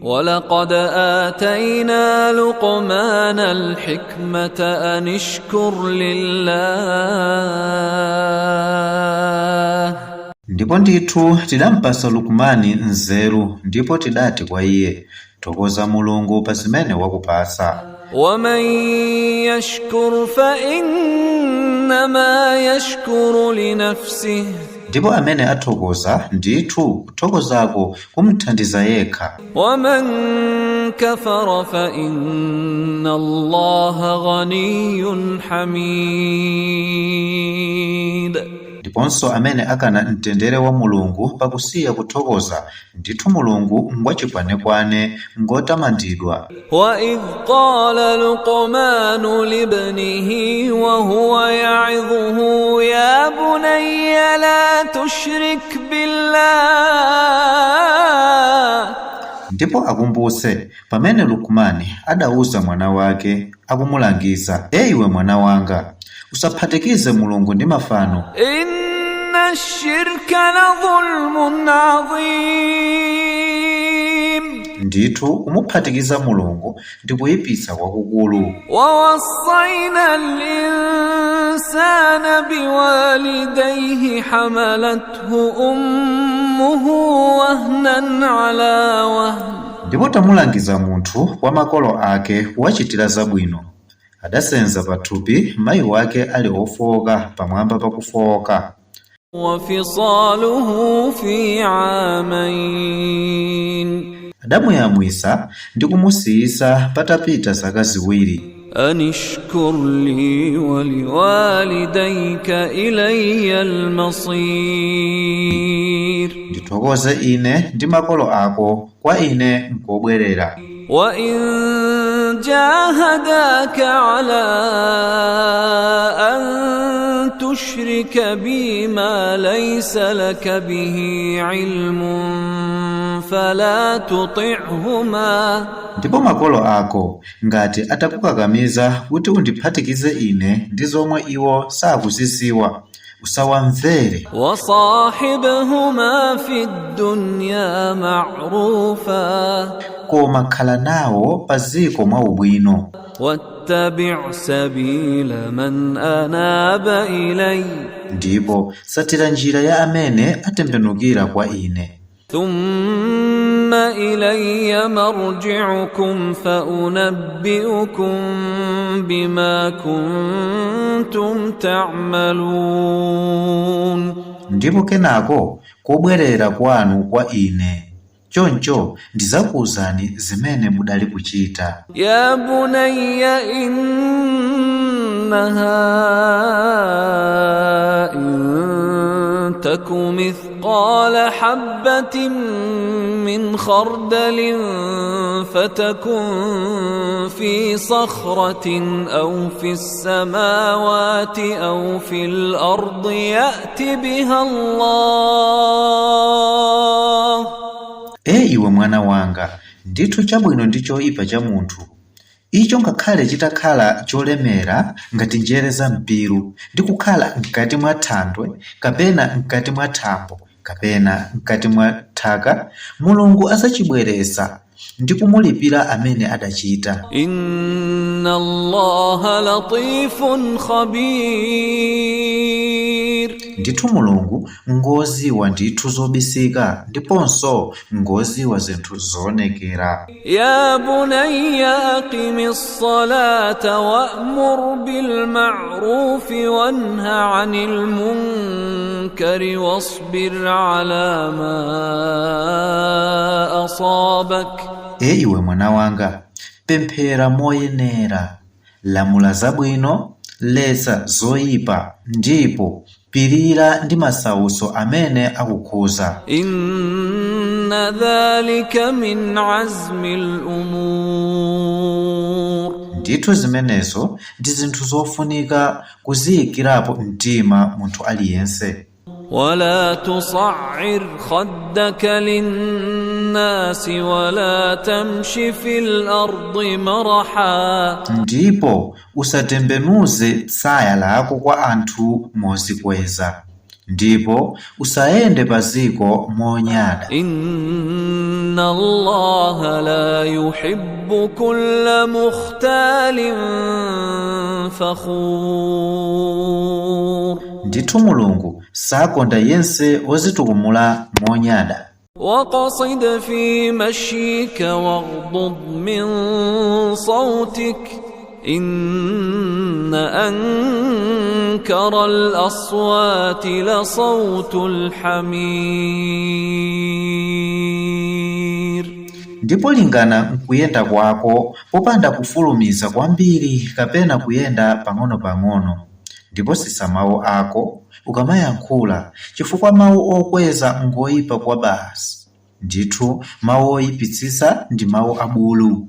ولقد آتينا لقمان الحكمة أن اشكر لله. Ndipo ndithu tidampasa Lukumani nzeru, ndipo tidati kwa iye: Thokoza Mulungu pa zimene wakupasa. ومن يشكر فإنما يشكر لنفسه. Ndipo amene athokoza, ndithu kuthokozako kumthandiza yekha. ومن كفر فإن الله غني حميد. Ndiponso amene akana mtendere wa Mulungu pakusiya kuthokoza, ndithu Mulungu ngwachikwanekwane, ngotamandidwa. وإذ قال لقمان لابنه وهو يعظه يا بني لا تشرك بالله. Ndipo akumbutse pamene Lukumani adauza mwana wake akumulangiza: E iwe mwana wanga, usaphatikize Mulungu ndi mafano. إن الشرك لظلم عظيم. Ndithu kumuphatikiza Mulungu ndi kuyipitsa kwakukulu. ووصينا الإنسان بوالديه حملته أمه وهنا على وهن. Ndipo tamulangiza munthu kwa makolo ake kuwachitira zabwino. Adasenza pathupi mayi wake ali ofowoka pamwamba pakufowoka. وفصاله في عامين. Adamuyamwisa ndi kumusiyisa patapita zaka 2. أن اشكر لي ولوالديك إلي المصير. Ndithokoze ine ndi makolo ako, kwa ine nkobwerera. وإن جاهداك على أن تشرك بي ما ليس لك به علم فلا تطعهما. Ndipo makolo ako ngati atakukakamiza kuti undiphatikize ine ndi zomwe iwo sakuziziwa, usawamvere. وصاحبهما في الدنيا معروفا. Koma khala nawo pa ziko mwa ubwino. واتبع سبيل من أناب إلي. Ndipo satira njira ya amene atembenukira kwa ine. ثم إلي مرجعكم فأنبئكم بما كنتم تعملون. Ndipo kenako kobwerera kwanu kwa ine, choncho ndidzakuwuzani zimene mudali kuchita. يا بني إنها إن تك مثقال حبة من خردل فتكن في صخرة أو في السماوات أو في الأرض يأت بها الله. E iwe mwana wanga, ndithu chabwino ndi choyipa cha munthu icho ngakhale chitakhala cholemera ngati njere za mpiru ndi kukhala mkati mwa thanthwe kapena mkati mwa thambo kapena mkati mwa nthaka, Mulungu adzachibweretsa ndi kumulipira amene adachita. إن الله لطيف خبير. Ndithu Mulungu ngoziwa ndithu zobisika ndiponso ngoziwa zinthu zoonekera. يا بني أقم الصلاة وأمر بالمعروف وانه عن المنكر واصبر على ما أصابك. E iwe mwana wanga, pemphera moyenera, lamula zabwino, letsa zoyipa, ndipo pirira ndi masautso amene akukhuza. إن ذلك من عزم الأمور. Ndithu zimenezo ndi zinthu zofunika kuziyikirapo mtima munthu aliyense. ولا تصعر خدك للناس ولا تمش في الأرض مرحا. Ndipo usatembenuze tsaya lako kwa anthu mozikweza. Ndipo usayende pa ziko monyada. إن الله لا يحب كل مختال فخور. Ndithu Mulungu sakonda yense wozitukumula monyada. وقصد في مشيك واغضض من صوتك إن أنكر الأصوات لصوت الحمير. Ndipo lingana nkuyenda kwako popanda kufulumiza kwambiri kapena kuyenda pang'ono-pang'ono, ndipo sisa mawu ako ukamayankhula, chifukwa mawu okweza ngoyipa kwa basi. Ndithu mawu oyipitsitsa ndi mawu abulu.